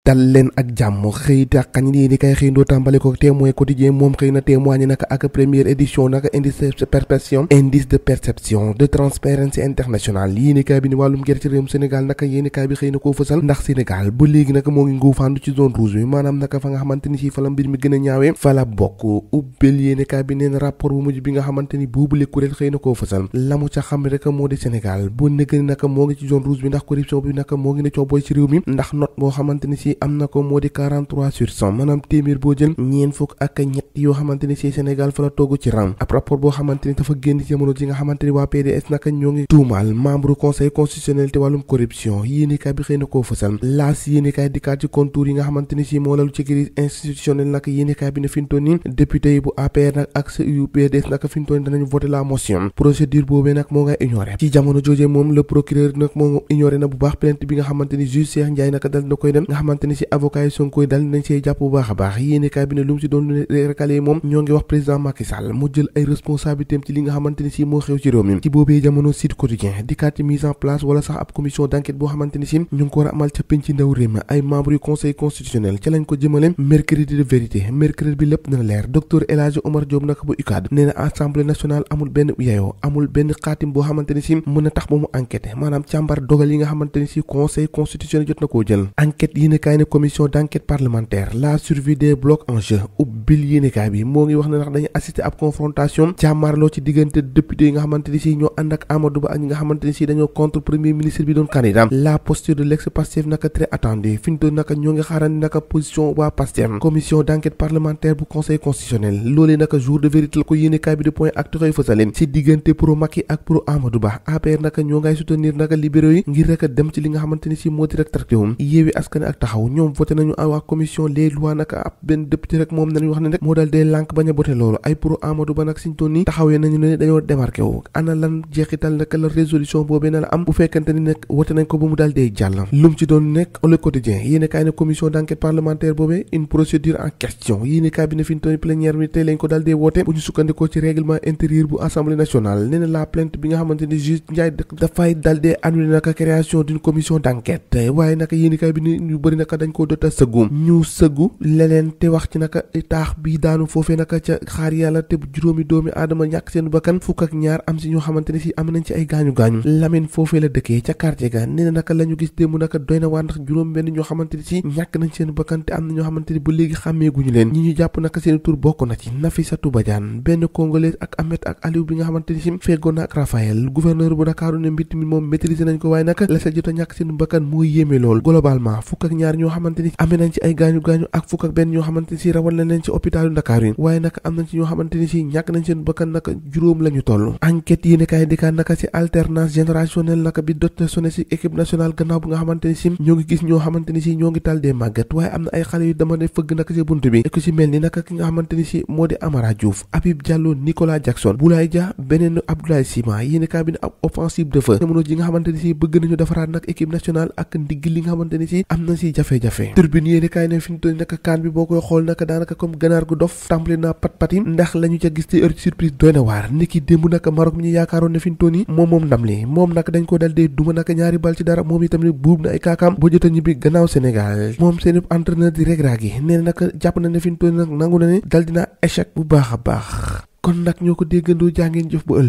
dal leen ak jàmm xëy dàqañ lii di kay xëy ndoo tàmbale ko Témoin Quotidien moom xëy na témoigné naka ak première édition naka indice de perception de Transparency International yii ni kaay bi ni wàllum ger ci réewum Sénégal naka yéeni kaay bi xëy na koo fësal ndax Sénégal ba léegi naka moo ngi nguufaandu ci zone rouge bi maanaam naka fa nga xamante ni si fa la mbir mi gën a ñaawee fa la bokk ubbel yéeni kaay bi neen rapport bu mujj bi nga xamante ni boobule kuréel xëy na koo fësal la mu ca xam rek moo di Sénégal bu nëgëni naka moo ngi ci zone rouge bi ndax corruption bi naka moo ngi ne cooboy ci réew mi ndax note boo xamante ni si am na ko moo di 43/100 maanaam téeméer boo jël ñeen fukk ak ñett yoo xamante ni si Sénégal fa la togg ci rang ab rapport boo xamante ni dafa génn ci jamono ji nga xamante ni waa PDS naka ñoo ngi tuumaal membre conseil constitutionnel te wàllum corruption yéenekaay bi xëy na koo fësal laas yéenekaay dikkaat ci contour yi nga xamante ni si moo lalu ci crise institutionnelle naka yéenekaay bi ne fintoon ni député yi bu APR nag ak yu PDS naka fintoon danañu voter la motion procédure boobee nag moo ngay ignoré ci jamono jooje moom le procureur nag moo ignoré na bu baax plainte bi nga xamante ni juge Cheikh Ndiaye naka dal na koy dem nga xamante ni si avocat yi Sonko yi dal nañ see jàpp bu baax a baax yéenekaay bi ne lu mu si doon recalé moom ñoo ngi wax président Macky Sall mu jël ay responsabilités ci li nga xamante ni si moo xew ci réew mi ci boobee jamono Sud Quotidien dikkaat ci mise en place wala sax ab commission d'enquête boo xamante ni si ñu ngi ko war a amal ca penc ndaw réew mi ay membres yu conseil constitutionnel ca lañ ko jëmale mercredi de vérité mercredi bi lépp dina leer docteur El Hadji Omar Diop naka bu UCAD nee na assemblée nationale amul benn yeyoo amul benn xaatim boo xamante ni si mën a tax ba mu enquête maanaam càmbar dogal yi nga xamante ni si conseil constitutionnel jot na koo jël enquête yéenekaay ne commission d'enquête parlementaire la survie des blocs en jeu ubbil yéenekaay bi moo ngi wax ne ndax dañuy assister ab confrontation jàmmarloo ci diggante député yi nga xamante ni si ñoo ànd ak Amadou Ba ak ñi nga xamante ni si dañoo contre premier ministre bi doon candidat la posture de l'ex-Pastef naka très attendue fi ñu toll naka ñoo ngi xaarandi naka position waa Pastef commission d'enquête parlementaire bu conseil constitutionnel loolee naka jour de vérité la ko yéenekaay bi de Point Actu xëy fësale ci diggante pro Macky ak pro Amadou Ba APR naka ñoo ngay soutenir naka libéraux yi ngir rek dem ci li nga xamante ni si moo di rek tractéwum Yewwi Askan ak Taxaw ñoom voté nañu waa commission les lois naka ab benn député rek moom nañu wax ne rek moo daal dee lànk bañ a voté loolu ay pro Amadou Ba nag siñ toon ni taxawee nañu ne dañoo démarqué wu ana lan jeexital naka la résolution boobee na la am bu fekkante ni nag voté nañ ko ba mu daal dee jàll lu mu ci doon nekk Le Quotidien yéenekaay ne commission d'enquête parlementaire boobee une procédure en question yéenekaay bi ne fi ñu toon plénière bi tey lañ ko daal dee woote bu ñu sukkandikoo ci règlement intérieur bu assemblée nationale nee na la plainte bi nga xamante ni juge Ndiaye dafay daal dee annulé naka création d'une commission d'enquête waaye naka yéenekaay bi ni ñu bëri naka dañ koo dota sëggu ñu sëggu leneen te wax ci naka taax bi daanu foofee naka ca xaar yàlla te juróomi doomi aadama ñàkk seen bakkan fukk ak ñaar am si ñoo xamante ni si am nañ ci ay gaañu-gaañu Lamine foofee la dëkkee ca quartier ga nee na naka la ñu gis démb naka doy na waar ndax juróom benn ñoo xamante ni si ñàkk nañ seen bakkan te am na ñoo xamante ni ba léegi xàmmeeguñu leen ñi ñu jàpp naka seen tur bokk na ci Nafissatou Badiane benn congolais ak Ahmed ak Aliou bi nga xamante ni si feggoon na ak Raphaël gouverneur bu Dakar ne mbir mi moom maîtriser nañ ko waaye naka la sa jot a ñàkk seen bakkan moo yéeme lool globalement fukk ak ñaar ñoo xamante ni amee nañ ci ay gaañu-gaañu ak fukk ak benn ñoo xamante ni si rawal nañ leen ci hôpitalu Dakar yi waaye naka am nañ ci ñoo xamante ni si ñàkk nañ seen bakkan naka juróom lañu toll enquête yéene kaay dikkaan naka ci alternance générationnelle naka bi dot na sonné ci équipe nationale gannaaw bu nga xamante ni si ñoo ngi gis ñoo xamante ni si ñoo ngi tal dee màggat waaye am na ay xale yu dama ne fëgg naka ci bunt bi ku ci mel ni naka ki nga xamante ni si moo di Amara Diouf Habib Diallo Nicolas Jackson Boulaye Dia beneen Abdoulaye Sima yéene kaay bi ne ab offensive de feu jamono ji nga xamante ni si bëgg nañu defaraat nag équipe nationale ak ndigg li nga xamante ni si am na si jafe-jafe turbine yéene kaay ne fi ñu toll naka kaan bi boo koy xool naka daanaka comme ganaar gu dof tàmbali naa pat-pati ndax la ñu ca gis te heure surprise doy na waar niki démb naka Maroc mi ñu yaakaaroon ne fi ñu toll nii moom ndam li moom naka dañ ko dal dee duma naka ñaari bal ci dara moom itamit buub na ay kaakaam ba jot a ñibbi gannaaw Sénégal moom seen entraîneur di Regragui yi nee na naka jàpp na ne fi ñu toll nii nag nangu na ne dal dina échec bu baax a baax kon nag ñoo ko déggandoo jàngeen jëf bu ëllëg